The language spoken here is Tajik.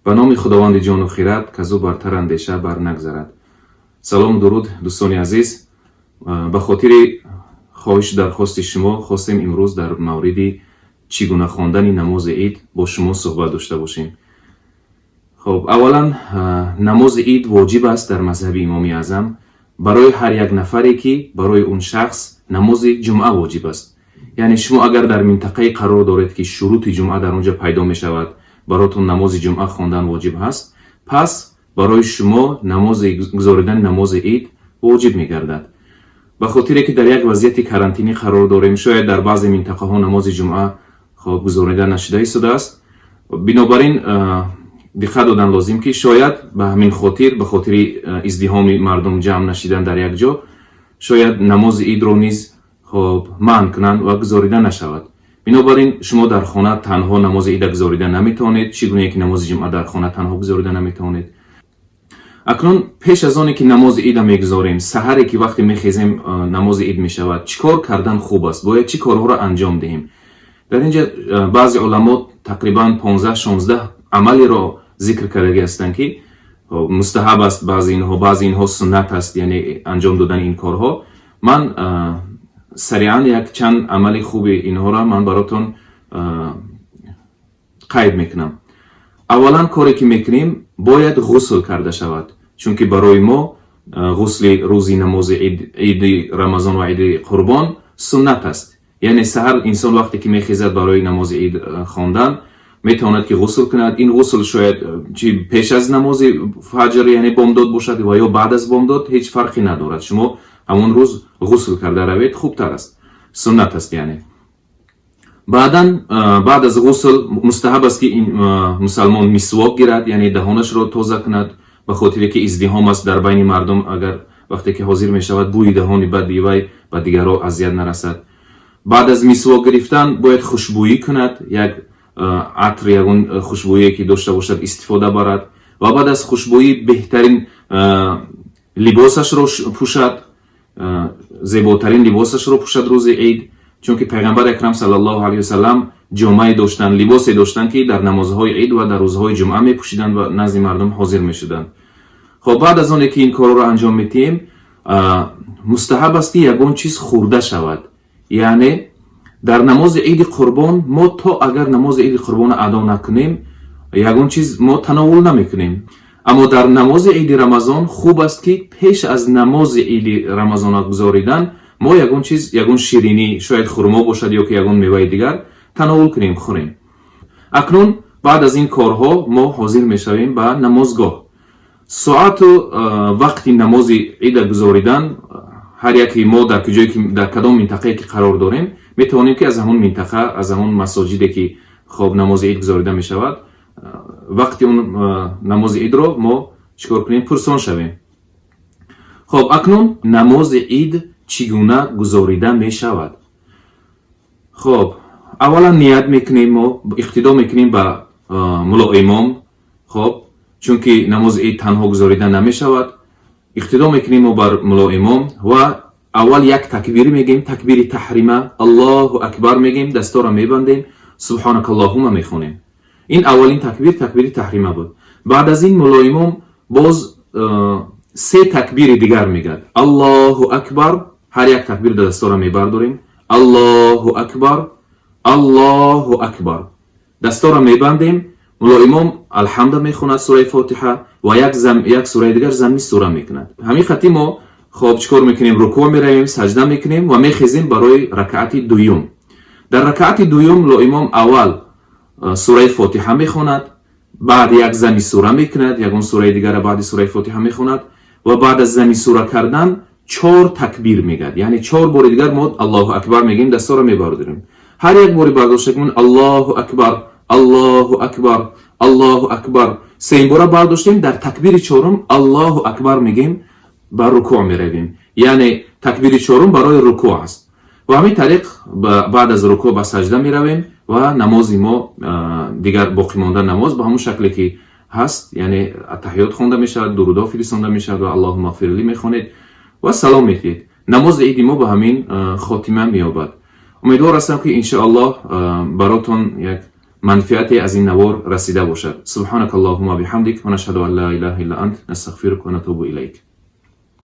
Ба номи Худованди ҷону хирад, казу бартар андеша бар нагзарад. Салому дуруд, дӯстони азиз. Ба хотири хоҳишу дархости шумо хостем имрӯз дар мавриди чӣ гуна хондани намози ид бо шумо суҳбат дошта бошем. Хоб, аввалан, намози ид воҷиб аст дар мазҳаби Имоми Аъзам барои ҳар як нафаре, ки барои он шахс намози ҷумъа воҷиб аст. Яъне шумо агар дар минтақае қарор доред, ки шурути ҷумъа дар он ҷо пайдо мешавад, баротон намози ҷумъа хондан воҷиб ҳаст, пас барои шумо намози гузоридани намози ид воҷиб мегардад. Ба хотире ки дар як вазъияти карантинӣ қарор дорем, шояд дар баъзе минтақаҳо намози ҷумъа, хоб, гузорида нашуда истодааст. Бинобар ин диққат додан лозим, ки шояд ба ҳамин хотир, ба хотири издиҳоми мардум ҷамъ нашидан дар як ҷо, шояд намози идро низ, хоб, манъ кунанд ва гузорида нашавад. Бинобар ин шумо дар хона танҳо намози ида гузорида наметавонед, чӣ гунае ки намози ҷумъа дар хона танҳо гузорида наметавонед. Акнун пеш аз оне ки намози ида мегузорем, саҳаре ки вақте мехезем, намози ид мешавад, чӣ кор кардан хуб аст, бояд чӣ корҳоро анҷом диҳем? Дар ин ҷа баъзе уламо тақрибан 15-16 амалеро зикр кардагӣ ҳастанд, ки мустаҳаб аст баъзе инҳо, баъзе инҳо суннат аст, яъне анҷом додани ин корҳо. Ман сариан як чанд амали хуби инҳоро ман баротон қайд мекунам. Аввалан, коре ки мекунем, бояд ғусл карда шавад, чунки барои мо ғусли рӯзи намози иди Рамазон ва иди Қурбон суннат аст. Яъне саҳар инсон вақте ки мехезад барои намози ид хондан, метавонад ки ғусл кунад. Ин ғусл шояд чи пеш аз намози фаҷр, яъне бомдод бошад ва ё баъд аз бомдод, ҳеҷ фарқе надорад. Шумо ҳамон рӯз ғусл карда равед, хубтар аст, суннат аст. Яъне баъдан, баъд аз ғусл, мустаҳаб аст, ки мусалмон мисвок гирад, яъне даҳонашро тоза кунад, ба хотире ки издиҳом аст дар байни мардум, агар вақте ки ҳозир мешавад, бӯи даҳони бади вай ба дигарро азият нарасад. Баъд аз мисвок гирифтан бояд хушбӯӣ кунад, як атр, ягон хушбӯие ки дошта бошад, истифода барад ва баъд аз хушбӯӣ беҳтарин либосашро пӯшад, зеботарин либосашро пӯшад рӯзи ид, чунки Пайғамбари Акрам саллаллоҳу алайҳи васаллам ҷомае доштанд, либосе доштанд, ки дар намозҳои ид ва дар рӯзҳои ҷумъа мепӯшиданд ва назди мардум ҳозир мешуданд. Хоб, баъд аз оне ки ин корро анҷом медиҳем, мустаҳаб аст, ки ягон чиз хӯрда шавад. Яъне дар намози иди Қурбон мо то агар намози иди Қурбонро адо накунем, ягон чиз мо тановул намекунем. Аммо дар намози иди Рамазон хуб аст, ки пеш аз намози иди Рамазона гузоридан мо ягон чиз, ягон ширинӣ, шояд хурмо бошад ё ки ягон меваи дигар, тановул кунем, хӯрем. Акнун баъд аз ин корҳо мо ҳозир мешавем ба намозгоҳ. Соату вақти намози ида гузоридан ҳар яке мо дар куҷое ки, дар кадом минтақае ки қарор дорем, метавонем, ки аз ҳамон минтақа, аз ҳамон масоҷиде ки, хоб, намози ид гузорида мешавад, вақти он намози идро мо чӣ кор кунем, пурсон шавем. Хоб, акнун намози ид чӣ гуна гузорида мешавад? Хоб, аввалан ният мекунем, мо иқтидо мекунем ба мулоимом. Хоб, чунки намози ид танҳо гузорида намешавад, иқтидо мекунем мо бар мулоимом ва аввал як такбир мегӯем, такбири таҳрима, Аллоҳу акбар мегӯем, дастора мебандем, субҳонакаллоҳума мехонем. Ин аввалин такбир, такбири таҳрима буд. Баъд аз ин мулоимом боз се такбири дигар мегӯяд: Аллоҳу акбар. Ҳар як такбир дастора мебардорем, Аллоҳу акбар, Аллоҳу акбар, дастора мебандем. Мулоимом Алҳамда мехонад, сураи Фотиҳа ва як сураи дигар замми сура мекунад. Ҳамин хати мо, хоб, чӣ кор мекунем? Рукӯъ меравем, саҷда мекунем ва мехезем барои ракаати дуюм. Дар ракаати дуюм мулоимом аввал сураи Фотиҳа мехонад, баъд як зами сура мекунад, ягон сураи дигара баъди сураи Фотиҳа мехонад ва баъд аз зами сура кардан чор такбир мегӯяд, яъне чор бори дигар мо Аллоҳу акбар мегӯем, дастора мебардорем. Ҳар як бори бардоштагимон Аллоҳу акбар, Аллоҳу акбар, Аллоҳу акбар, сеюм бора бардоштем, дар такбири чорум Аллоҳу акбар мегӯем, ба рукӯъ меравем, яъне такбири чорум барои рукӯъ аст. Ва ҳамин тариқ баъд аз рукӯъ ба саҷда меравем ва намози мо, дигар боқимонда намоз ба ҳамон шакле ки ҳаст, яъне аттаҳиёт хонда мешавад, дурудҳо фиристонда мешавад ва Аллоҳума ғфирлӣ мехонед ва салом медиҳед. Намози иди мо ба ҳамин хотима меёбад. Умедвор ҳастам, ки иншоаллоҳ баротон як Манфиате аз ин навор расида бошад. Субҳанака Аллоҳума биҳамдик ва нашҳаду ан ла илаҳа илла ант, настағфирук ва натубу илайк.